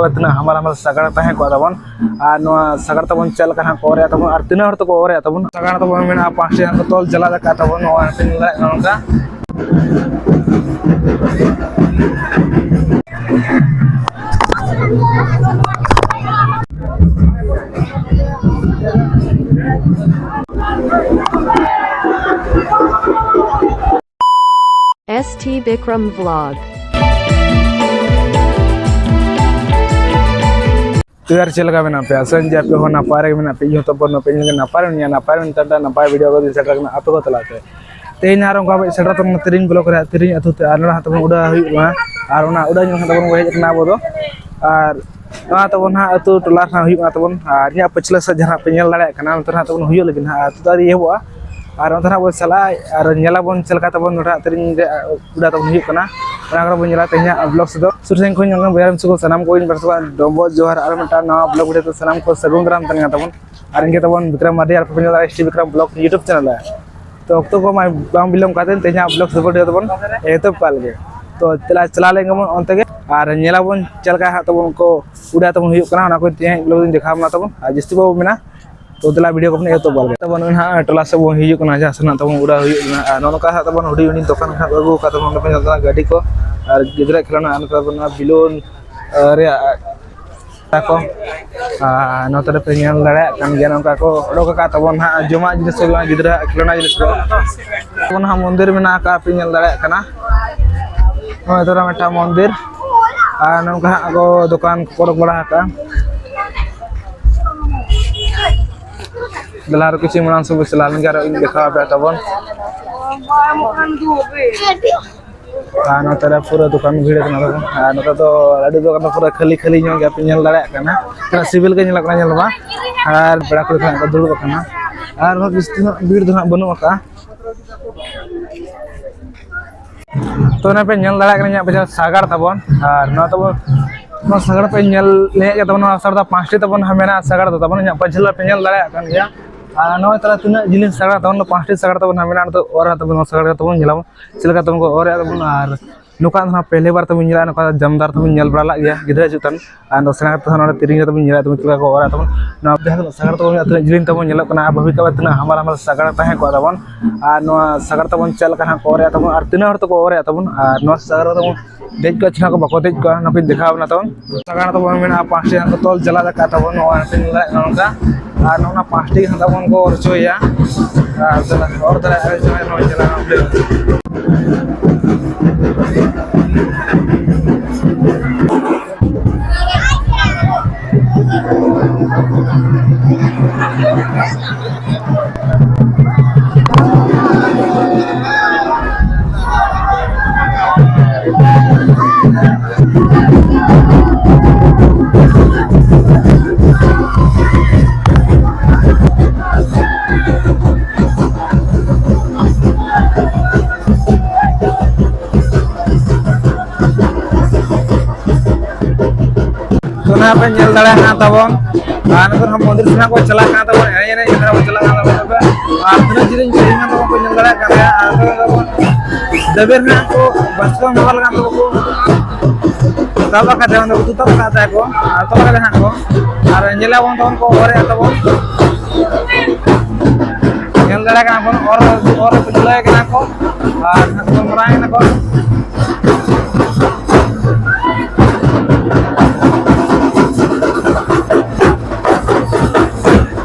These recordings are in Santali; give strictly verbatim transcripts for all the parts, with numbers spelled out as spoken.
ᱛᱤᱱᱟᱹᱜ ᱦᱟᱢᱟᱞ ᱦᱟᱢᱟᱞ ᱥᱟᱜᱟᱲ ᱛᱟᱦᱮᱸ ᱠᱚᱜᱼᱟ ᱛᱟᱵᱚᱱ, ᱟᱨ ᱱᱚᱣᱟ ᱥᱟᱜᱟᱲ ᱛᱟᱵᱚᱱ ᱪᱮᱫ ᱞᱮᱠᱟ ᱦᱟᱸᱜ ᱠᱚ ᱚᱨᱮᱫ ᱛᱟᱵᱚᱱ, ᱟᱨ ᱛᱤᱱᱟᱹᱜ ᱦᱚᱲ ᱛᱮᱠᱚ ᱚᱨᱮᱫ ᱛᱟᱵᱚᱱ᱾ ᱥᱟᱜᱟᱲ ᱛᱟᱵᱚᱱ ᱢᱮᱱᱟᱜᱼᱟ ᱯᱟᱸᱪᱴᱤ ᱦᱟᱸᱜ ᱠᱚ ᱛᱚᱞ ᱪᱟᱞᱟᱣ ᱟᱠᱟᱫ ᱛᱟᱵᱚᱱ, ᱱᱚᱣᱟ ᱯᱮ ᱧᱮᱞ ᱫᱟᱲᱮᱭᱟᱜ ᱠᱟᱱᱟ ᱱᱚᱝᱠᱟ᱾ S T Bikram Vlog. ᱛᱚ ᱭᱟᱨ, ᱪᱮᱫ ᱞᱮᱠᱟ ᱢᱮᱱᱟᱜ ᱯᱮᱭᱟ? ᱟᱥᱟᱧ ᱡᱮ ᱟᱯᱮ ᱦᱚᱸ ᱱᱟᱯᱟᱭ ᱨᱮᱜᱮ ᱢᱮᱱᱟᱜ ᱯᱮᱭᱟ᱾ ᱤᱧ ᱦᱚᱸ ᱛᱚᱵᱚᱱ ᱱᱟᱯᱟᱭ ᱜᱮ ᱱᱟᱯᱟᱭ ᱨᱮ ᱢᱮᱱᱟᱜᱼᱟ᱾ ᱱᱟᱯᱟᱭ ᱨᱮ ᱱᱟᱯᱟᱭ ᱨᱮ ᱱᱟᱯᱟᱭ ᱵᱷᱤᱰᱤᱭᱳ ᱠᱚ ᱤᱫᱤ ᱥᱮᱴᱮᱨ ᱠᱟᱱᱟ ᱟᱯᱮ ᱠᱚ ᱛᱟᱞᱟᱛᱮ᱾ ᱛᱮᱦᱮᱧ ᱟᱨ ᱚᱱᱠᱟ ᱵᱚᱱ ᱥᱮᱴᱮᱨ ᱛᱟᱵᱚᱱᱟ ᱛᱤᱨᱤᱧ ᱵᱞᱚᱠ ᱨᱮ, ᱛᱤᱨᱤᱧ ᱟᱹᱛᱩ ᱛᱮ, ᱟᱨ ᱱᱚᱰᱮ ᱦᱟᱸᱜ ᱛᱟᱵᱚᱱ ᱩᱰᱟᱹᱣ ᱦᱩᱭᱩᱜ ᱠᱟᱱᱟ᱾ ᱟᱨ ᱚᱱᱟ ᱩᱰᱟᱹᱣ ᱧᱮᱞ ᱦᱟᱸᱜ ᱛᱟᱵᱚᱱ ᱵᱚᱱ ᱦᱮᱡ ᱟᱠᱟᱱᱟ ᱟᱵᱚ ᱫᱚ᱾ ᱟᱨ ᱱᱚᱣᱟ ᱛᱟᱵᱚᱱ ᱦᱟᱸᱜ ᱟᱹᱛᱩ ᱴᱚᱞᱟ ᱨᱮ ᱦᱟᱸᱜ ᱦᱩᱭᱩᱜ ᱠᱟᱱᱟ ᱛᱟᱵᱚᱱ, ᱟᱨ ᱤᱧᱟᱹᱜ ᱯᱟᱹᱪᱷᱞᱟᱹ ᱥᱮᱫ ᱡᱟᱦᱟᱸ ᱯᱮ ᱧᱮᱞ ᱫᱟᱲᱮᱭᱟᱜ ᱠᱟᱱᱟ, ᱱᱚᱛᱮ ᱨᱮ ᱦᱟᱸᱜ ᱛᱟᱵᱚᱱ ᱦᱩᱭᱩᱜ ᱞᱟᱹᱜᱤᱫ ᱦᱟᱸᱜ, ᱟᱨ ᱟᱹᱛᱩ ᱫᱚ ᱟᱹᱣᱨᱤ ᱮᱦᱚᱵᱚᱜᱼᱟ᱾ ᱟᱨ ᱚᱱᱛᱮ ᱦᱟᱸᱜ ᱵᱚᱱ ᱪᱟᱞᱟᱜᱼᱟ ᱟᱨ ᱧᱮᱞᱟᱵᱚᱱ ᱪᱮᱫ ᱞᱮᱠᱟ ᱛᱟᱵᱚᱱ ᱱᱚᱰᱮ ᱦᱟᱸᱜ ᱛᱤᱨᱤᱧ ᱨᱮ ᱩᱰᱟᱹᱣ ᱛᱟᱵᱚᱱ ᱦᱩᱭᱩᱜ ᱠᱟᱱᱟ᱾ ᱚᱱᱟ ᱠᱚᱨᱮ ᱵᱚᱱ ᱧᱮᱞᱟ ᱛᱮᱦᱮᱧᱟᱜ ᱵᱞᱚᱜ ᱥᱮᱫ ᱫᱚ᱾ ᱥᱩᱨ ᱥᱮᱱ ᱠᱷᱚᱱ ᱧᱮᱞ ᱵᱚᱭᱦᱟ ᱢᱤᱥᱤ ᱠᱚ ᱥᱟᱱᱟᱢ ᱠᱚᱜᱮᱧ ᱵᱟᱲᱟᱭ ᱰᱚᱵᱚᱜ ᱡᱚᱦᱟᱨ, ᱟᱨ ᱢᱤᱫᱴᱟᱝ ᱱᱟᱣᱟ ᱵᱞᱚᱜ ᱵᱷᱤᱰᱤᱭᱳ ᱛᱮ ᱥᱟᱱᱟᱢ ᱠᱚ ᱥᱟᱹᱜᱩᱱ ᱫᱟᱨᱟᱢ ᱛᱟᱦᱮᱱ ᱠᱟᱱ ᱛᱟᱵᱚᱱ᱾ ᱟᱨ ᱤᱧ ᱜᱮ ᱛᱟᱵᱚᱱ ᱵᱤᱠᱨᱚᱢ ᱢᱟᱨᱰᱤ, ᱟᱨ ᱯᱮ ᱧᱮᱞ ᱫᱟᱲᱮᱭᱟᱜᱼᱟ S T Bikram blog YouTube channel ᱨᱮ᱾ ᱛᱚ ᱚᱠᱛᱚ ᱠᱚ ᱢᱟ ᱵᱟᱝ ᱵᱤᱞᱚᱢ ᱠᱟᱛᱮ ᱛᱮᱦᱮᱧᱟᱜ ᱵᱞᱚᱜ ᱥᱩᱯᱟᱨ ᱰᱮ ᱛᱟᱵᱚᱱ ᱮᱛᱚᱦᱚᱵ ᱠᱟᱜ ᱞᱮᱜᱮ᱾ ᱛᱚ ᱪᱟᱞᱟᱣ ᱪᱟᱞᱟᱣ ᱞᱮᱱ ᱜᱮᱵᱚᱱ ᱚᱱᱛᱮ ᱜᱮ, ᱟᱨ ᱧᱮᱞᱟᱵᱚᱱ ᱪᱮᱫ ᱞᱮᱠᱟ ᱦᱟᱸᱜ ᱛᱟᱵᱚᱱ ᱠᱚ ᱩᱰᱟᱹᱣ ᱛᱟᱵᱚᱱ ᱦᱩᱭᱩᱜ ᱠᱟᱱᱟ, ᱚᱱᱟ ᱠᱚ ᱛᱮᱦᱮᱧ ᱵᱞᱚᱜ ᱤᱧ ᱫᱮᱠᱷᱟᱣ ᱵᱚᱱᱟ ᱛᱟᱵᱚᱱ᱾ ᱟᱨ ᱡᱟᱹᱥᱛᱤ ᱵᱟᱵᱚ ᱢᱮᱱᱟ, ᱛᱚ ᱫᱮᱞᱟ ᱵᱷᱤᱰᱤᱭᱳ ᱠᱚᱵᱚᱱ ᱮᱛᱚᱦᱚᱵ ᱜᱚᱫ ᱞᱮᱜᱮ᱾ ᱛᱟᱵᱚᱱ ᱱᱟᱦᱟᱜ ᱴᱚᱞᱟ ᱥᱮᱫ ᱵᱚᱱ ᱦᱤᱡᱩᱜ ᱠᱟᱱᱟ, ᱡᱟᱦᱟᱸ ᱥᱮᱱᱟᱜ ᱛᱟᱵᱚᱱ ᱩᱰᱟᱹᱣ ᱦᱩᱭᱩᱜ ᱠᱟᱱᱟ᱾ ᱟᱨ ᱱᱚᱜᱼᱚ ᱱᱚᱝᱠᱟ ᱦᱟᱸᱜ ᱛᱟᱵᱚᱱ ᱦᱩᱰᱤᱧ ᱦᱩᱰᱤᱧ ᱫᱚᱠᱟᱱ ᱠᱚ ᱦᱟᱸᱜ ᱟᱹᱜᱩ ᱟᱠᱟᱫ ᱛᱟᱵᱚᱱ, ᱱᱚᱰᱮ ᱵᱚᱱ ᱧᱮᱞ ᱫᱟᱲᱮᱭᱟᱜᱼᱟ ᱜᱟᱹᱰᱤ ᱠᱚ, ᱟᱨ ᱜᱤᱫᱽᱨᱟᱹ ᱠᱷᱮᱞᱳᱱᱟ, ᱟᱨ ᱱᱚᱛᱮ ᱵᱚᱱ ᱵᱮᱞᱩᱱ, ᱟᱨ ᱨᱮᱭᱟᱜ ᱠᱚ᱾ ᱟᱨ ᱱᱚᱛᱮ ᱨᱮᱯᱮ ᱧᱮᱞ ᱫᱟᱲᱮᱭᱟᱜ ᱠᱟᱱ ᱜᱮᱭᱟ, ᱱᱚᱝᱠᱟ ᱠᱚ ᱚᱰᱚᱠ ᱟᱠᱟᱫ ᱛᱟᱵᱚᱱ ᱦᱟᱸᱜ ᱡᱚᱢᱟᱜ ᱡᱤᱱᱤᱥ ᱠᱚ, ᱜᱤᱫᱽᱨᱟᱹ ᱟᱜ ᱠᱷᱮᱞᱳᱱᱟ ᱡᱤᱱᱤᱥ ᱠᱚ᱾ ᱛᱟᱵᱚᱱ ᱦᱟᱸᱜ ᱢᱚᱱᱫᱤᱨ ᱢᱮᱱᱟᱜ ᱟᱠᱟᱫ, ᱯᱮ ᱧᱮᱞ ᱫᱟᱲᱮᱭᱟᱜ ᱠᱟᱱᱟ᱾ ᱱᱚᱜᱼᱚᱭ ᱛᱚᱨᱟ ᱢᱤᱫᱴᱟᱝ ᱢᱚᱱᱫᱤᱨ, ᱟᱨ ᱱᱚᱝᱠᱟ ᱦᱟᱸᱜ ᱠᱚ ᱫᱚᱠᱟᱱ ᱠᱚ ᱚᱰᱚᱠ ᱵᱟᱲᱟ ᱟᱠᱟᱫᱼᱟ᱾ ᱫᱮᱞᱟ ᱟᱨ ᱠᱤᱪᱷᱩ ᱢᱟᱲᱟᱝ ᱥᱮᱫ ᱵᱚᱱ ᱪᱟᱞᱟᱣ ᱞᱮᱱ ᱜᱮ, ᱟᱨᱚ ᱤᱧ ᱫᱮᱠᱷᱟᱣ ᱟᱯᱮᱭᱟ ᱛᱟᱵᱚᱱ᱾ ᱟᱨ ᱱᱚᱛᱮ ᱨᱮ ᱯᱩᱨᱟᱹ ᱫᱚᱠᱟᱱ ᱵᱷᱤᱲ ᱠᱟᱱᱟ ᱛᱟᱵᱚᱱ᱾ ᱟᱨ ᱱᱚᱛᱮ ᱫᱚ ᱞᱟᱹᱰᱩ ᱫᱚᱠᱟᱱ ᱫᱚ ᱯᱩᱨᱟᱹ ᱠᱷᱟᱹᱞᱤ ᱠᱷᱟᱹᱞᱤ ᱧᱚᱜ ᱜᱮ ᱯᱮ ᱧᱮᱞ ᱫᱟᱲᱮᱭᱟᱜ ᱠᱟᱱᱟ᱾ ᱯᱩᱨᱟᱹ ᱥᱤᱵᱤᱞ ᱜᱮ ᱧᱮᱞᱚᱜ ᱠᱟᱱᱟ ᱧᱮᱞ ᱫᱚ ᱵᱟᱝ᱾ ᱟᱨ ᱯᱮᱲᱟ ᱠᱩᱲᱤ ᱠᱚ ᱦᱟᱸᱜ ᱠᱚ ᱫᱩᱲᱩᱵ ᱟᱠᱟᱱᱟ᱾ ᱟᱨ ᱦᱚᱸ ᱵᱮᱥᱤ ᱫᱚ ᱦᱟᱸᱜ ᱵᱷᱤᱲ ᱫᱚ ᱦᱟᱸᱜ ᱵᱟᱹᱱᱩᱜ ᱟᱠᱟᱫᱼᱟ᱾ ᱛᱚ ᱚᱱᱮ ᱯᱮ ᱧᱮᱞ ᱫᱟᱲᱮᱭᱟᱜ ᱠᱟᱱᱟ ᱤᱧᱟᱹᱜ ᱯᱟᱪᱷᱮ ᱥᱟᱜᱟᱲ ᱛᱟᱵᱚᱱ, ᱟᱨ ᱱᱚᱣᱟ ᱛᱟᱵᱚᱱ, ᱱᱚᱣᱟ ᱥᱟᱜᱟᱲ ᱯᱮ ᱧᱮᱞ ᱞᱮᱜ ᱜᱮ ᱛᱟᱵᱚᱱ, ᱱᱚᱣᱟ ᱥᱟᱜᱟᱲ ᱫᱚ ᱯᱟᱸᱪᱴᱤ ᱛᱟᱵᱚᱱ ᱦᱟᱸᱜ ᱢᱮᱱᱟᱜᱼᱟ ᱥᱟᱜᱟᱲ ᱫᱚ ᱛᱟᱵᱚᱱ, ᱤᱧᱟᱹᱜ ᱯᱟᱪᱷᱮ ᱯᱮ ᱧᱮᱞ ᱫᱟᱲᱮᱭᱟᱜ ᱠᱟᱱ ᱜᱮᱭᱟ᱾ ᱟᱨ ᱱᱚᱜᱼᱚᱭ ᱛᱟᱦᱞᱮ ᱛᱤᱱᱟᱹᱜ ᱡᱤᱞᱤᱧ ᱥᱟᱜᱟᱲ ᱛᱟᱵᱚᱱ ᱫᱚ, ᱯᱟᱸᱪᱴᱤ ᱥᱟᱜᱟᱲ ᱛᱟᱵᱚᱱ ᱦᱟᱸᱜ ᱢᱮᱱᱟᱜᱼᱟ᱾ ᱱᱤᱛᱚᱜ ᱚᱨ ᱛᱟᱵᱚᱱ, ᱱᱚᱣᱟ ᱥᱟᱜᱟᱲ ᱛᱟᱵᱚᱱ ᱧᱮᱞᱟᱵᱚᱱ ᱪᱮᱫ ᱞᱮᱠᱟ ᱛᱟᱵᱚᱱ ᱠᱚ ᱚᱨᱮᱫ ᱛᱟᱵᱚᱱ, ᱟᱨ ᱱᱚᱝᱠᱟ ᱫᱚ ᱱᱟᱦᱟᱜ ᱯᱮᱦᱞᱮ ᱵᱟᱨ ᱛᱟᱵᱚᱱ ᱧᱮᱞᱟ, ᱱᱚᱝᱠᱟ ᱡᱟᱢᱫᱟᱨ ᱛᱟᱵᱚᱱ ᱧᱮᱞ ᱵᱟᱲᱟ ᱞᱟᱜ ᱜᱮᱭᱟ ᱜᱤᱫᱽᱨᱟᱹ ᱡᱚᱠᱷᱚᱱ᱾ ᱟᱨ ᱱᱚᱣᱟ ᱥᱮᱬᱟ ᱠᱟᱛᱮ ᱦᱚᱸ ᱱᱚᱰᱮ ᱛᱤᱨᱤᱧ ᱨᱮ ᱛᱟᱵᱚᱱ ᱧᱮᱞᱟ, ᱛᱟᱵᱚᱱ ᱪᱮᱫ ᱞᱮᱠᱟ ᱠᱚ ᱚᱨᱟ ᱛᱟᱵᱚᱱ᱾ ᱱᱚᱣᱟ ᱡᱟᱦᱟᱸ ᱛᱤᱱᱟᱹᱜ ᱥᱟᱜᱟᱲ ᱛᱟᱵᱚᱱ ᱢᱮᱱᱟᱜᱼᱟ, ᱛᱤᱱᱟᱹᱜ ᱡᱤᱞᱤᱧ ᱛᱟᱵᱚᱱ ᱧᱮᱞᱚᱜ ᱠᱟᱱᱟ, ᱟᱨ ᱵᱷᱟᱵᱤ ᱠᱟᱜ ᱢᱮ ᱛᱤᱱᱟᱹᱜ ᱦᱟᱢᱟᱞ ᱦᱟᱢᱟᱞ ᱥᱟᱜᱟᱲ ᱛᱟᱦᱮᱸ ᱠᱚᱜᱼᱟ ᱛᱟᱵᱚᱱ᱾ ᱟᱨ ᱱᱚᱣᱟ ᱥᱟᱜᱟᱲ ᱛᱟᱵᱚᱱ ᱪᱮᱫ ᱞᱮᱠᱟ ᱦᱟᱸᱜ ᱠᱚ ᱚᱨᱮᱜᱼᱟ ᱛᱟᱵᱚᱱ, ᱟᱨ ᱛᱤᱱᱟᱹᱜ ᱦᱚᱲ ᱛᱮᱠᱚ ᱚᱨᱮᱜᱼᱟ ᱛᱟᱵᱚᱱ, ᱟᱨ ᱱᱚᱣᱟ ᱥᱟᱜᱟᱲ ᱛᱟᱵᱚᱱ ᱫᱮᱡ ᱠᱚᱜᱼᱟ ᱪᱮ ᱦᱟᱸᱜ ᱠᱚ ᱵᱟᱠᱚ ᱫᱮᱡ ᱠᱚᱜᱼᱟ, ᱚᱱᱟ ᱠᱚᱧ ᱫᱮᱠᱷᱟᱣ ᱵᱚᱱᱟ ᱛᱟᱵᱚᱱ᱾ ᱥᱟᱜᱟᱲ ᱛᱟᱵᱚᱱ ᱢᱮᱱᱟᱜᱼᱟ ᱯᱟᱸᱪᱴᱤ, ᱦᱟᱸᱜ ᱠᱚ ᱛᱚᱞ ᱡᱟᱞᱟᱫ ᱟᱠᱟᱫ ᱛᱟᱵᱚᱱ, ᱱᱚᱣᱟ ᱦᱟᱸᱜ ᱯᱮ ᱧᱮᱞ ᱫᱟᱲᱮᱭᱟᱜ ᱠᱟᱱᱟ ᱱᱚᱝᱠᱟ᱾ ᱟᱨ ᱱᱚᱜᱼᱚ ᱱᱟ ᱯᱟᱸᱪᱴᱤ ᱦᱟᱸᱜ ᱛᱟᱵᱚᱱ ᱠᱚ ᱚᱨ ᱦᱚᱪᱚᱭᱮᱭᱟ᱾ ᱟᱨ ᱪᱟᱞᱟᱜ ᱦᱚᱨ ᱫᱷᱟᱨᱮ ᱟᱨ ᱡᱟᱦᱟᱸᱭ ᱱᱚᱣᱟ ᱪᱟᱞᱟᱜ ᱛᱚ ᱱᱟᱦᱟᱜ ᱯᱮ ᱧᱮᱞ ᱫᱟᱲᱮᱭᱟᱜ ᱠᱟᱱ ᱛᱟᱵᱚᱱ, ᱟᱨ ᱱᱤᱛᱚᱜ ᱦᱟᱸᱜ ᱢᱚᱱᱫᱤᱨ ᱥᱮᱱ ᱦᱟᱸᱜ ᱠᱚ ᱪᱟᱞᱟᱜ ᱠᱟᱱ ᱛᱟᱵᱚᱱ, ᱮᱱᱮᱡ ᱮᱱᱮᱡ ᱛᱮ ᱠᱚ ᱪᱟᱞᱟᱜ ᱠᱟᱱ ᱛᱟᱵᱚᱱ᱾ ᱟᱨ ᱛᱤᱱᱟᱹᱜ ᱡᱤᱞᱤᱧ ᱠᱚ ᱦᱮᱡ ᱠᱟᱱ ᱛᱟᱵᱚᱱ ᱠᱚ ᱧᱮᱞ ᱫᱟᱲᱮᱭᱟᱜ ᱠᱟᱱ ᱜᱮᱭᱟ᱾ ᱟᱨ ᱱᱤᱛᱚᱜ ᱫᱚᱵᱚᱱ ᱫᱟᱹᱵᱤ ᱨᱮᱱᱟᱜ ᱠᱚ ᱵᱟᱥᱠᱚᱢ ᱦᱮᱣᱟ ᱞᱮᱠᱟᱱ ᱛᱟᱵᱚ ᱠᱚ ᱥᱟᱵ ᱟᱠᱟᱫᱟ, ᱚᱸᱰᱮ ᱠᱚ ᱛᱩᱛᱟᱵ ᱟᱠᱟᱫ ᱛᱟᱭᱟ ᱠᱚ, ᱟᱨ ᱛᱚᱞ ᱟᱠᱟᱫᱟ ᱦᱟᱸᱜ ᱠᱚ᱾ ᱟᱨ ᱧᱮᱞᱟᱵᱚᱱ ᱛᱟᱵᱚᱱ ᱠᱚ ᱚᱨᱮᱫ ᱛᱟᱵᱚᱱ, ᱧᱮᱞ ᱫᱟᱲᱮᱭᱟᱜ ᱠᱟᱱᱟ ᱵᱚᱱ, ᱚᱨ ᱚᱨ ᱨᱮ ᱠᱚ ᱡᱩᱞᱟᱹᱭ ᱠᱟᱱᱟ ᱠᱚ᱾ ᱟᱨ ᱱᱟᱦᱟᱜ ᱠᱚ ᱢᱟᱨᱟᱝ ᱮᱱᱟ ᱠᱚ᱾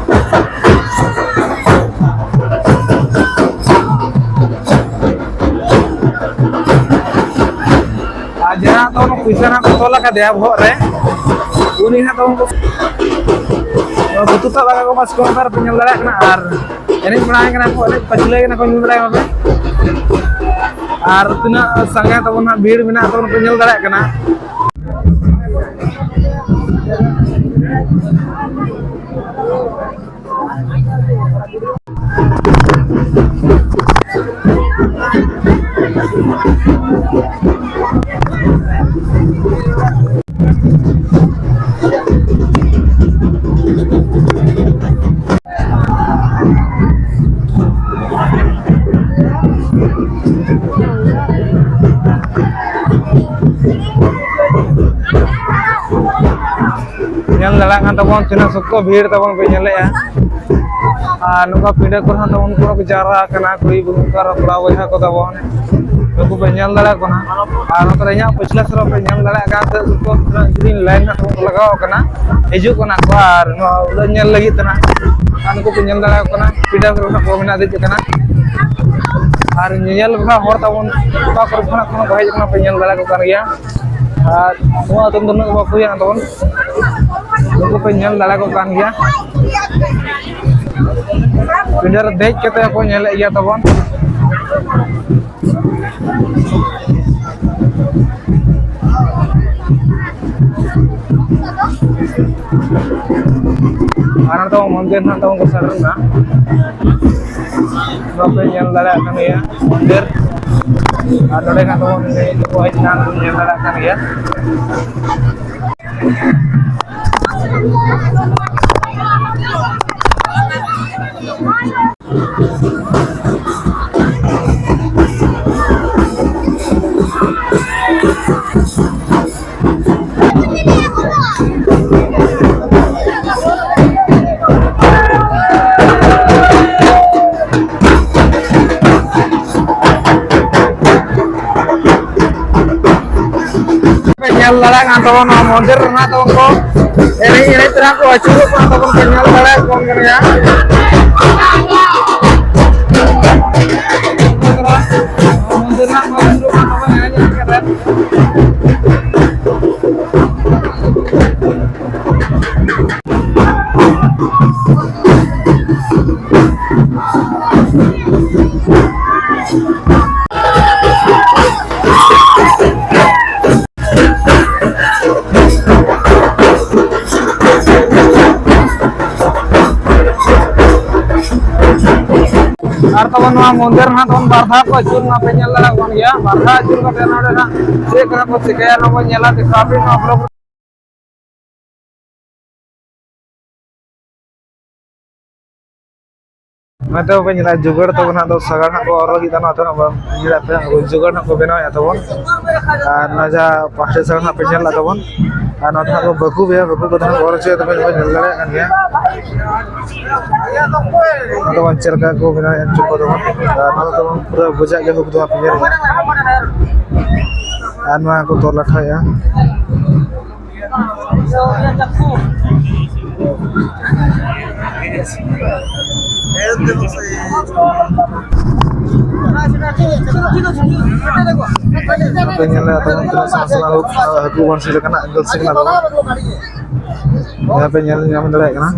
ᱟᱨ ᱡᱟᱦᱟᱸ ᱫᱚ ᱚᱱᱟ ᱯᱩᱭᱥᱟᱹ ᱱᱟᱦᱟᱜ ᱠᱚ ᱛᱚᱞ ᱟᱠᱟᱫᱮᱭᱟ ᱵᱚᱦᱚᱜ ᱨᱮ, ᱩᱱᱤ ᱱᱟᱦᱟᱜ ᱛᱟᱵᱚᱱ ᱠᱚ ᱵᱩᱛᱩ ᱛᱟᱵ ᱟᱠᱟᱫ ᱠᱚ ᱵᱟᱥ ᱠᱚ ᱚᱱᱟ ᱨᱮᱯᱮ ᱧᱮᱞ ᱫᱟᱲᱮᱭᱟᱜ ᱠᱟᱱᱟ᱾ ᱟᱨ ᱮᱱᱮᱡ ᱵᱟᱲᱟᱭ ᱠᱟᱱᱟ ᱠᱚ, ᱮᱱᱮᱡ ᱯᱟᱹᱪᱷᱞᱟᱹᱭ ᱠᱟᱱᱟ ᱠᱚ, ᱧᱮᱞ ᱫᱟᱲᱮᱭᱟᱜ ᱠᱟᱱᱟ ᱯᱮ᱾ ᱟᱨ ᱛᱤᱱᱟᱹᱜ ᱥᱟᱸᱜᱮ ᱛᱟᱵᱚᱱ ᱦᱟᱸᱜ ᱵᱷᱤᱲ ᱢᱮᱱᱟᱜ ᱛᱟᱵᱚᱱ ᱯᱮ ᱧᱮᱞ ᱫᱟᱲᱮᱭᱟᱜ ᱠᱟᱱᱟ᱾ ᱧᱮᱞ ᱫᱟᱲᱮᱭᱟᱜ ᱠᱟᱱ ᱛᱟᱵᱚᱱ ᱛᱤᱱᱟᱹᱜ ᱥᱚᱠᱛᱚ ᱵᱷᱤᱲ ᱛᱟᱵᱚᱱ ᱯᱮ ᱧᱮᱞᱮᱜᱼᱟ᱾ ᱟᱨ ᱱᱚᱝᱠᱟ ᱯᱤᱸᱰᱟᱹ ᱠᱚᱨᱮ ᱦᱚᱸ ᱛᱟᱵᱚᱱ ᱯᱩᱨᱟᱹ ᱠᱚ ᱡᱟᱣᱨᱟ ᱟᱠᱟᱱᱟ, ᱠᱩᱲᱤ ᱵᱚᱭᱦᱟ ᱠᱚ ᱛᱟᱵᱚᱱ᱾ ᱱᱩᱠᱩ ᱯᱮ ᱧᱮᱞ ᱫᱟᱲᱮᱭᱟᱠᱚ ᱠᱟᱱᱟ᱾ ᱟᱨ ᱱᱚᱛᱮ ᱨᱮ ᱤᱧᱟᱹᱜ ᱯᱟᱹᱪᱷᱞᱟᱹ ᱥᱮᱫ ᱯᱮ ᱧᱮᱞ ᱫᱟᱲᱮᱭᱟᱜ ᱠᱟᱱ ᱛᱟᱦᱮᱸ, ᱩᱱᱠᱩ ᱛᱤᱱᱟᱹᱜ ᱡᱤᱞᱤᱧ ᱞᱟᱭᱤᱱ ᱦᱟᱸᱜ ᱛᱟᱵᱚᱱ ᱠᱚ ᱞᱟᱜᱟᱣ ᱟᱠᱟᱱᱟ, ᱦᱤᱡᱩᱜ ᱠᱟᱱᱟ ᱠᱚ᱾ ᱟᱨ ᱱᱚᱣᱟ ᱩᱰᱟᱹᱱ ᱧᱮᱞ ᱞᱟᱹᱜᱤᱫ ᱛᱮ ᱱᱟᱜ, ᱟᱨ ᱱᱩᱠᱩ ᱯᱮ ᱧᱮᱞ ᱫᱟᱲᱮᱭᱟᱠᱚ ᱠᱟᱱᱟ, ᱯᱤᱸᱰᱟᱹ ᱠᱚᱨᱮ ᱱᱟᱜ ᱠᱚ ᱢᱮᱱᱟᱜ ᱤᱫᱤᱜ ᱠᱟᱱᱟ᱾ ᱟᱨ ᱧᱮᱧᱮᱞ ᱵᱚᱸᱜᱟ ᱦᱚᱲ ᱛᱟᱵᱚᱱ ᱚᱠᱟ ᱠᱚᱨᱮ ᱠᱷᱚᱱᱟᱜ ᱠᱷᱚᱱ ᱠᱚ ᱦᱮᱡ ᱟᱠᱟᱱᱟ ᱯᱮ ᱧᱮᱞ ᱫᱟᱲᱮᱭᱟᱠᱚ ᱠᱟᱱ ᱜᱮᱭᱟ᱾ ᱟᱨ ᱱᱚᱣᱟ ᱟᱹᱛᱩ ᱫᱚ ᱩᱱᱟᱹᱜ ᱵᱟᱠᱚ ᱦᱩᱭᱩᱜᱼᱟ ᱛᱟᱵᱚᱱ, ᱱᱩᱠᱩ ᱯᱮ ᱧᱮᱞ ᱫᱟᱲᱮᱭᱟᱠᱚ ᱠᱟᱱ ᱜᱮᱭᱟ᱾ ᱯᱤᱸᱰᱟᱹ ᱨᱮ ᱫᱮᱡ ᱠᱟᱛᱮ ᱠᱚ ᱧᱮᱞᱮᱫ ᱜᱮᱭᱟ ᱛᱟᱵᱚᱱ᱾ ᱟᱨ ᱱᱚᱛᱮ ᱢᱚᱱᱫᱤᱨ ᱱᱟᱜ ᱛᱟᱵᱚᱱ ᱠᱚ ᱥᱮᱴᱮᱨ ᱮᱱᱟ᱾ ᱱᱚᱣᱟ ᱯᱮ ᱧᱮᱞ ᱫᱟᱲᱮᱭᱟᱜ ᱠᱟᱱ ᱜᱮᱭᱟ ᱢᱚᱱᱫᱤᱨ᱾ ᱟᱨ ᱱᱚᱰᱮ ᱠᱷᱟᱱ ᱛᱟᱵᱚᱱ ᱱᱤᱛᱚᱜ ᱠᱚ ᱦᱮᱡ ᱮᱱᱟ, ᱧᱮᱞ ᱫᱟᱲᱮᱭᱟᱜ ᱠᱟᱱ ᱜᱮᱭᱟ᱾ ᱯᱮ ᱧᱮᱞ ᱫᱟᱲᱮᱭᱟᱜ ᱠᱟᱱ ᱛᱟᱵᱚᱱᱟ, ᱱᱚᱣᱟ ᱢᱚᱱᱫᱤᱨ ᱨᱮᱱᱟᱜ ᱫᱚ ᱩᱱᱠᱩ ᱮᱱᱮᱡ ᱮᱱᱮᱡ ᱛᱮ ᱱᱟᱜ ᱠᱚ ᱟᱹᱪᱩᱨᱚᱜ ᱠᱟᱱ ᱛᱟᱵᱚᱱ ᱯᱮ ᱧᱮᱞ ᱫᱟᱲᱮᱭᱟᱜ ᱠᱟᱱ ᱜᱮᱭᱟ᱾ ᱢᱚᱱᱫᱤᱨ ᱨᱮᱱᱟᱜ ᱠᱚ ᱟᱹᱪᱩᱨᱚᱜ ᱠᱟᱱ ᱛᱟᱵᱚᱱᱟ ᱮᱱᱮᱡ ᱮᱱᱮᱡ ᱠᱟᱛᱮ᱾ ᱟᱨ ᱛᱟᱵᱚᱱ ᱱᱚᱣᱟ ᱢᱚᱱᱫᱤᱨ ᱱᱟᱦᱟᱜ ᱛᱟᱵᱚᱱ ᱵᱟᱨ ᱫᱷᱟᱣ ᱠᱚ ᱟᱹᱪᱩᱨ ᱱᱟ, ᱯᱮ ᱧᱮᱞ ᱫᱟᱲᱮᱭᱟᱜ ᱠᱟᱱ ᱜᱮᱭᱟ᱾ ᱵᱟᱨ ᱫᱷᱟᱣ ᱟᱹᱪᱩᱨ ᱠᱟᱛᱮ ᱱᱚᱰᱮ ᱱᱟᱦᱟᱜ ᱪᱮᱫ ᱠᱟᱱᱟ ᱠᱚ ᱪᱤᱠᱟᱹᱭᱟ, ᱚᱱᱟ ᱵᱚᱱ ᱧᱮᱞᱟ᱾ ᱫᱮᱠᱷᱟᱣ ᱟᱯᱮ ᱱᱚᱣᱟ vlog ᱨᱮ᱾ ᱱᱚᱛᱮ ᱵᱟᱵᱮᱱ ᱧᱮᱞᱟ, ᱡᱩᱜᱟᱹᱲ ᱛᱟᱵᱚᱱ ᱦᱟᱸᱜ ᱫᱚ ᱥᱟᱜᱟᱲ ᱦᱟᱸᱜ ᱠᱚ ᱚᱨ ᱞᱟᱹᱜᱤᱫ ᱫᱚ, ᱱᱚᱛᱮ ᱦᱟᱸᱜ ᱵᱚᱱ ᱧᱮᱞᱟ, ᱟᱯᱮ ᱦᱟᱸᱜ ᱡᱩᱜᱟᱹᱲ ᱦᱟᱸᱜ ᱠᱚ ᱵᱮᱱᱟᱣᱮᱫᱼᱟ ᱛᱟᱵᱚᱱ᱾ ᱟᱨ ᱱᱚᱣᱟ ᱡᱟᱦᱟᱸ ᱯᱟᱥᱮ ᱥᱟᱜᱟᱲ ᱦᱟᱸᱜ ᱯᱮ ᱧᱮᱞ ᱞᱮᱫ ᱛᱟᱵᱚᱱ, ᱟᱨ ᱱᱚᱛᱮ ᱦᱟᱸᱜ ᱠᱚ ᱵᱟᱹᱠᱩ ᱵᱮᱭᱟ, ᱵᱟᱹᱠᱩ ᱠᱚᱫᱚ ᱦᱟᱸᱜ ᱚᱨ ᱦᱚᱪᱚᱭᱮᱫ ᱛᱟᱵᱚᱱ, ᱵᱚᱱ ᱧᱮᱞ ᱫᱟᱲᱮᱭᱟᱜ ᱠᱟᱱ ᱜᱮᱭᱟ᱾ ᱱᱚᱣᱟ ᱫᱚ ᱵᱟᱝ ᱪᱮᱫ ᱞᱮᱠᱟ ᱠᱚ ᱵᱮᱱᱟᱣᱮᱫᱼᱟ ᱪᱩᱯ ᱫᱚ ᱵᱟᱝ᱾ ᱟᱨ ᱱᱚᱣᱟ ᱫᱚ ᱯᱩᱨᱟᱹ ᱵᱩᱡᱷᱟᱹᱜ ᱜᱮ ᱦᱩᱠ ᱫᱚ ᱦᱟᱸᱜ ᱯᱮ ᱧᱮᱞ ᱧᱟᱢᱟ᱾ ᱟᱨ ᱱᱚᱣᱟ ᱠᱚ ᱛᱚᱞ ᱞᱟᱴᱷᱟᱭᱮᱫᱼᱟ᱾ ᱟᱯᱮ ᱧᱮᱞ ᱫᱟᱲᱮᱭᱟᱜ ᱛᱟᱵᱚᱱ ᱛᱤᱱᱟᱹᱜ ᱥᱮᱬᱟ ᱥᱮᱬᱟ ᱦᱟᱹᱠᱩ, ᱦᱟᱹᱠᱩ ᱵᱚᱱ ᱥᱤ ᱞᱮᱠᱟᱱᱟᱜ ᱜᱟᱹᱞᱥᱤ ᱠᱟᱱᱟ ᱛᱟᱵᱚᱱ᱾ ᱡᱟᱦᱟᱸ ᱯᱮ ᱧᱮᱞ ᱧᱟᱢ ᱫᱟᱲᱮᱭᱟᱜ ᱠᱟᱱᱟ᱾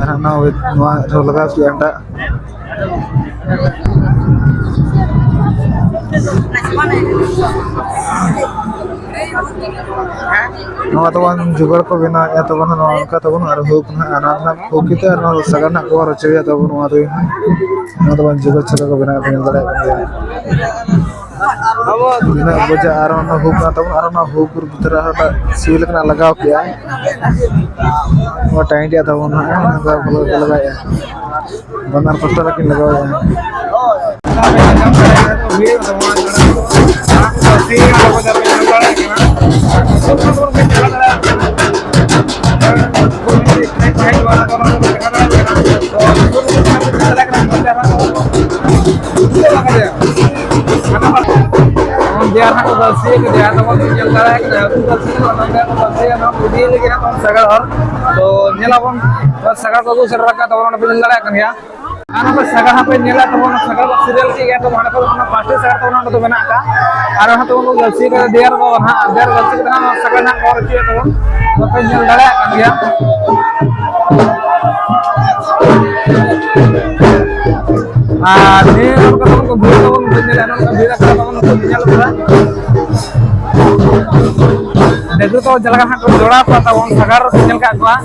ᱟᱨ ᱦᱟᱸᱜ ᱱᱚᱣᱟ, ᱱᱚᱣᱟ ᱨᱮᱦᱚᱸ ᱞᱟᱜᱟᱣ ᱠᱮᱜᱼᱟ ᱮᱴᱟᱜ᱾ ᱱᱚᱣᱟ ᱛᱟᱵᱚᱱ ᱡᱩᱜᱟᱲ ᱠᱚ ᱵᱮᱱᱟᱣᱮᱫᱼᱟ ᱛᱟᱵᱚᱱ, ᱱᱚᱜᱼᱚ ᱱᱚᱝᱠᱟ ᱛᱟᱵᱚᱱ ᱟᱨ ᱦᱩᱠ ᱱᱟᱦᱟᱜ, ᱟᱨ ᱱᱚᱣᱟ ᱱᱟᱦᱟᱜ ᱦᱩᱠ ᱠᱟᱛᱮ ᱟᱨ ᱱᱚᱣᱟ ᱥᱟᱜᱟᱲ ᱱᱟᱦᱟᱜ ᱠᱚ ᱚᱨ ᱦᱚᱪᱚᱭᱟ ᱛᱟᱵᱚᱱ᱾ ᱱᱚᱣᱟ ᱫᱚ ᱱᱚᱣᱟ ᱛᱟᱵᱚᱱ ᱡᱩᱜᱟᱲ ᱪᱷᱟᱛᱟ ᱠᱚ ᱵᱮᱱᱟᱣᱮᱫ ᱠᱚ ᱧᱮᱞ ᱫᱟᱲᱮᱭᱟᱜ ᱠᱟᱱ ᱜᱮᱭᱟ᱾ ᱛᱤᱱᱟᱹᱜ ᱵᱟᱡᱟᱜ ᱟᱨ ᱚᱱᱟ ᱦᱩᱠ ᱠᱟᱱ ᱛᱟᱵᱚᱱ, ᱟᱨ ᱚᱱᱟ ᱦᱩᱠ ᱵᱷᱤᱛᱨᱤ ᱨᱮ ᱟᱨᱦᱚᱸ ᱥᱩᱭ ᱞᱮᱠᱟᱱᱟᱜ ᱞᱟᱜᱟᱣ ᱠᱮᱜᱼᱟ᱾ ᱱᱚᱣᱟ ᱴᱟᱭᱤᱴ ᱮᱫ ᱛᱟᱵᱚᱱ ᱦᱟᱸᱜ, ᱱᱚᱝᱠᱟ ᱵᱚᱞᱚ ᱠᱚ ᱞᱟᱜᱟᱣᱮᱫᱼᱟ᱾ ᱵᱟᱱᱟᱨ ᱯᱟᱥᱴᱟ ᱨᱮᱠᱤᱱ ᱞᱟᱜᱟᱣᱮᱫᱼᱟ᱾ ᱚᱱ ᱫᱮᱭᱟ ᱦᱟᱸᱜ ᱠᱚ ᱵᱟᱹᱲᱥᱤ ᱠᱮᱫᱮᱭᱟ, ᱛᱟᱵᱚᱱ ᱧᱮᱞ ᱫᱟᱲᱮᱭᱟᱜ ᱠᱟᱱᱟ, ᱦᱟᱹᱠᱩ ᱵᱟᱹᱲᱥᱤ ᱫᱚ ᱱᱚᱰᱮ ᱠᱚ ᱵᱟᱹᱲᱥᱤᱭᱟ, ᱱᱚᱣᱟ ᱠᱚ ᱤᱫᱤᱭ ᱞᱟᱹᱜᱤᱫ ᱦᱟᱸᱜ ᱵᱚᱱ ᱥᱟᱜᱟᱲ ᱦᱚᱨ᱾ ᱛᱚ ᱧᱮᱞᱟᱵᱚᱱ, ᱥᱟᱜᱟᱲ ᱠᱚ ᱟᱹᱜᱩ ᱥᱮᱴᱮᱨ ᱟᱠᱟᱫ ᱛᱟᱵᱚᱱᱟ, ᱱᱚᱰᱮ ᱯᱮ ᱧᱮᱞ ᱫᱟᱲᱮᱭᱟᱜ ᱠᱟᱱ ᱜᱮᱭᱟ᱾ ᱟᱨ ᱱᱚᱰᱮ ᱥᱟᱜᱟᱲ ᱦᱟᱸᱜ ᱯᱮ ᱧᱮᱞᱟ, ᱛᱟᱵᱚᱱ ᱥᱟᱜᱟᱲ ᱠᱚ ᱥᱤᱨᱤᱭᱟᱞ ᱠᱮᱫ ᱜᱮᱭᱟ, ᱛᱟᱵᱚᱱ ᱦᱟᱸᱰᱮ ᱠᱷᱚᱱ ᱚᱱᱟ ᱯᱟᱥᱴᱤ ᱥᱟᱜᱟᱲ ᱛᱟᱵᱚᱱ ᱱᱚᱰᱮ ᱫᱚ ᱢᱮᱱᱟᱜ ᱟᱠᱟᱫ᱾ ᱟᱨ ᱦᱟᱸᱜ ᱛᱟᱵᱚᱱ ᱠᱚ ᱵᱟᱹᱲᱥᱤ ᱠᱟᱫᱟ, ᱫᱮᱭᱟ ᱨᱮᱫᱚ ᱦᱟᱸᱜ, ᱫᱮᱭᱟ ᱨᱮ ᱵᱟᱹᱲᱥᱤ ᱠᱟᱛᱮ ᱦᱟᱸᱜ ᱥᱟᱜᱟᱲ ᱦᱟᱸᱜ ᱠᱚ ᱚᱨ ᱦᱚᱪᱚᱭᱮᱫ ᱛᱟᱵᱚᱱ, ᱵᱟᱯᱮ ᱧᱮᱞ ᱫᱟᱲᱮᱭᱟᱜ ᱠᱟᱱ ᱜᱮᱭᱟ᱾ ᱟᱨ ᱱᱤᱭᱟᱹ ᱱᱚᱝᱠᱟ ᱛᱟᱵᱚᱱ ᱠᱚ ᱵᱷᱤᱲ ᱛᱟᱵᱚᱱ, ᱯᱮ ᱧᱮᱞᱟ, ᱱᱚᱝᱠᱟ ᱵᱷᱤᱲ ᱟᱠᱟᱱᱟ ᱛᱟᱵᱚᱱ, ᱠᱚ ᱧᱮᱞ ᱠᱟᱫᱟ᱾ ᱰᱟᱹᱝᱨᱤ ᱛᱟᱵᱚᱱ ᱪᱮᱫ ᱞᱮᱠᱟ ᱦᱟᱸᱜ ᱠᱚ ᱡᱚᱲᱟᱣ ᱠᱚᱣᱟ ᱛᱟᱵᱚᱱ, ᱥᱟᱜᱟᱲ ᱧᱮᱞ ᱠᱟᱜ ᱠᱚᱣᱟ,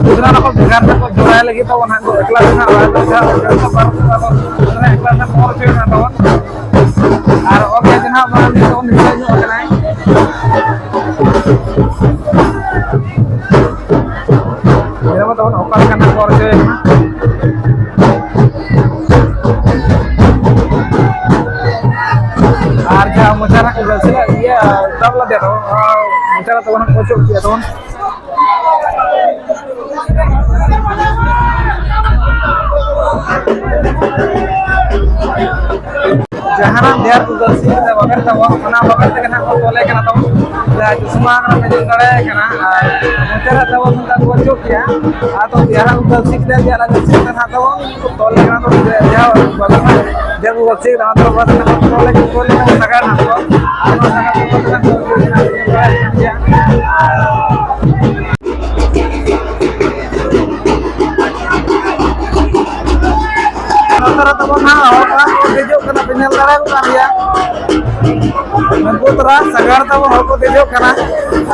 ᱜᱤᱫᱽᱨᱟᱹ ᱱᱟᱯᱟᱭ ᱵᱷᱮᱜᱟᱨ ᱛᱮᱠᱚ ᱡᱚᱲᱟᱭ ᱞᱟᱹᱜᱤᱫ ᱛᱟᱵᱚᱱ ᱦᱟᱸᱜ ᱮᱠᱞᱟ ᱛᱮ ᱦᱟᱸᱜ ᱵᱟᱭ ᱫᱚᱨᱠᱟᱨ, ᱮᱠᱞᱟ ᱛᱮ ᱵᱟᱨ ᱦᱚᱲ ᱮᱠᱞᱟ ᱛᱮ ᱯᱚᱨ ᱦᱚᱪᱚᱭ ᱠᱟᱱᱟ ᱛᱟᱵᱚᱱ᱾ ᱟᱨ ᱚᱠᱚᱭ ᱡᱟᱦᱟᱸ ᱵᱟᱝ ᱱᱤᱛᱚᱜ ᱱᱤᱛᱚᱜ ᱧᱚᱜ ᱠᱟᱱᱟᱭ, ᱟᱨ ᱡᱟᱦᱟᱸ ᱢᱚᱪᱟ ᱨᱮᱱᱟᱜ ᱠᱚ ᱜᱟᱹᱥᱞᱟᱹ ᱤᱭᱟᱹ ᱫᱟᱵ ᱞᱮᱫᱮ ᱫᱚ, ᱚᱱᱟ ᱢᱚᱪᱟ ᱨᱮ ᱛᱟᱵᱚᱱ ᱚᱪᱚᱜ ᱠᱮᱫᱟ ᱛᱟᱵᱚᱱ᱾ ᱡᱟᱦᱟᱱᱟᱜ ᱫᱮᱭᱟ ᱨᱮ ᱜᱟᱹᱥᱞᱟᱹ ᱠᱟᱛᱮ ᱵᱟᱵᱮᱨ ᱛᱟᱵᱚᱱ, ᱚᱱᱟ ᱵᱟᱵᱮᱨ ᱛᱮᱜᱮ ᱱᱟᱦᱟᱜ ᱠᱚ ᱛᱚᱞᱮ ᱠᱟᱱᱟ ᱛᱟᱵᱚᱱ᱾ ᱡᱟᱦᱟᱸ ᱪᱚᱥᱢᱟ ᱠᱟᱱᱟ ᱢᱮᱱ ᱫᱟᱲᱮᱭᱟᱭ ᱠᱟᱱᱟ᱾ ᱟᱨ ᱢᱚᱪᱟ ᱨᱮ ᱛᱟᱵᱚᱱ ᱚᱱᱠᱟ ᱠᱚ ᱚᱪᱚᱜ ᱠᱮᱫᱟ᱾ ᱟᱫᱚ ᱫᱮᱭᱟ ᱨᱮ ᱜᱟᱹᱥᱞᱟᱹ ᱠᱮᱫᱟ, ᱫᱮᱭᱟ ᱨᱮ ᱜᱟᱹᱥᱞᱟᱹ ᱠᱟᱛᱮ ᱱᱟᱦᱟᱜ ᱛᱟᱵᱚᱱ ᱛᱚᱞ ᱞᱮᱠᱷᱟᱱ ᱫᱚ ᱡᱟᱦᱟᱸ ᱵᱟᱵᱮᱨ ᱡᱟᱦᱟᱸ ᱠᱚ ᱪᱮᱫ ᱚᱱᱟ ᱫᱚ ᱵᱟᱵᱮᱨ ᱛᱮ ᱛᱚᱞ ᱞᱮᱠᱷᱟᱱ ᱛᱚᱞ ᱞᱮᱠᱷᱟᱱ ᱥᱟᱜᱟᱲ ᱱᱟᱦᱟᱜ ᱠᱚ᱾ ᱟᱨ ᱚᱱᱟ ᱥᱟᱜᱟᱲ ᱠᱚ ᱛᱚᱞ ᱞᱮᱠᱷᱟᱱ ᱫᱚ ᱜᱮᱭᱟ᱾ ᱱᱚᱛᱮ ᱨᱮ ᱛᱟᱵᱚᱱ ᱱᱟᱦᱟᱜ ᱦᱚᱲ ᱠᱚ ᱫᱮᱡᱚᱜ ᱠᱟᱱᱟ, ᱯᱮ ᱧᱮᱞ ᱫᱟᱲᱮᱭᱟᱠᱚ ᱠᱟᱱ ᱜᱮᱭᱟ᱾ ᱩᱱᱠᱩ ᱛᱚᱨᱟ ᱥᱟᱜᱟᱲ ᱛᱟᱵᱚᱱ ᱦᱚᱲ ᱠᱚ ᱫᱮᱡᱚᱜ ᱠᱟᱱᱟ᱾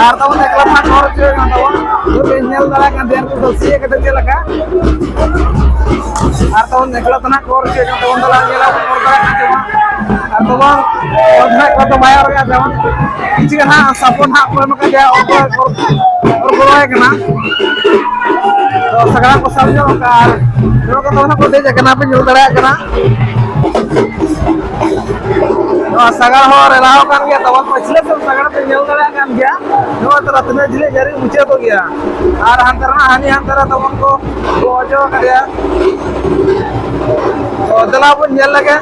ᱟᱨ ᱛᱟᱵᱚᱱ ᱮᱠᱞᱟ ᱛᱟᱦᱮᱸ ᱦᱚᱲ ᱪᱮᱫ ᱠᱟᱱ ᱛᱟᱵᱚᱱ, ᱩᱱᱠᱩ ᱯᱮ ᱧᱮᱞ ᱫᱟᱲᱮᱭᱟᱜ ᱠᱟᱱ ᱜᱮᱭᱟ, ᱩᱱᱠᱩ ᱫᱚ ᱥᱤᱭᱟᱹ ᱠᱟᱛᱮ ᱪᱮᱫ ᱞᱮᱠᱟ᱾ ᱟᱨ ᱛᱟᱵᱚᱱ ᱮᱠᱞᱟ ᱛᱮ ᱱᱟᱦᱟᱜ ᱠᱚ ᱨᱩᱠᱷᱤᱭᱟᱹ ᱠᱟᱱ ᱛᱟᱵᱚᱱ ᱫᱚ ᱞᱟᱝ ᱧᱮᱞᱟ, ᱵᱚᱱ ᱨᱚᱲ ᱫᱟᱲᱮᱭᱟᱜ ᱠᱟᱱ ᱪᱮ ᱵᱟᱝ? ᱟᱨ ᱛᱟᱵᱚᱱ ᱚᱨᱫᱷᱮᱠ ᱠᱚᱫᱚ ᱵᱟᱭ ᱨᱚᱲᱮᱫᱼᱟ, ᱡᱮᱢᱚᱱ ᱠᱤᱪᱷᱩ ᱜᱟᱱ ᱦᱟᱸᱜ ᱥᱟᱯᱚᱨᱴ ᱦᱟᱸᱜ ᱠᱚ ᱮᱢ ᱠᱟᱫ ᱜᱮᱭᱟ, ᱚᱨ ᱠᱚ, ᱚᱨ ᱜᱚᱲᱚᱣᱟᱭ ᱠᱟᱱᱟ᱾ ᱛᱚ ᱥᱟᱜᱟᱲ ᱠᱚ ᱥᱟᱵ ᱧᱚᱜ ᱠᱟᱜᱼᱟ ᱟᱨ ᱱᱚᱣᱟ ᱠᱚᱫᱚ ᱱᱟᱦᱟᱜ ᱠᱚ ᱫᱮᱡ ᱟᱠᱟᱱᱟ, ᱯᱮ ᱧᱮᱞ ᱫᱟᱲᱮᱭᱟᱜ ᱠᱟᱱᱟ᱾ ᱱᱚᱣᱟ ᱥᱟᱜᱟᱲ ᱦᱚᱸ ᱨᱮᱞᱟᱣ ᱠᱟᱱ ᱜᱮᱭᱟ, ᱛᱟᱵᱚᱱ ᱯᱟᱹᱪᱷᱞᱟᱹ ᱥᱮᱫ ᱥᱟᱜᱟᱲ ᱯᱮ ᱧᱮᱞ ᱫᱟᱲᱮᱭᱟᱜ ᱠᱟᱱ ᱜᱮᱭᱟ᱾ ᱱᱚᱣᱟ ᱛᱚᱨᱟ ᱛᱤᱱᱟᱹᱜ ᱡᱷᱤᱞᱤ ᱡᱟᱹᱨᱤ ᱢᱩᱪᱟᱹᱫᱚᱜ ᱜᱮᱭᱟ᱾ ᱟᱨ ᱦᱟᱱᱛᱮ ᱨᱮᱱᱟᱜ ᱦᱟᱹᱱᱤ ᱦᱟᱱᱛᱮ ᱨᱮ ᱛᱟᱵᱚᱱ ᱠᱚ ᱠᱚ ᱚᱪᱚ ᱟᱠᱟᱫᱮᱭᱟ᱾ ᱛᱚ, ᱫᱮᱞᱟ ᱵᱚᱱ ᱧᱮᱞ ᱞᱮᱜᱮ᱾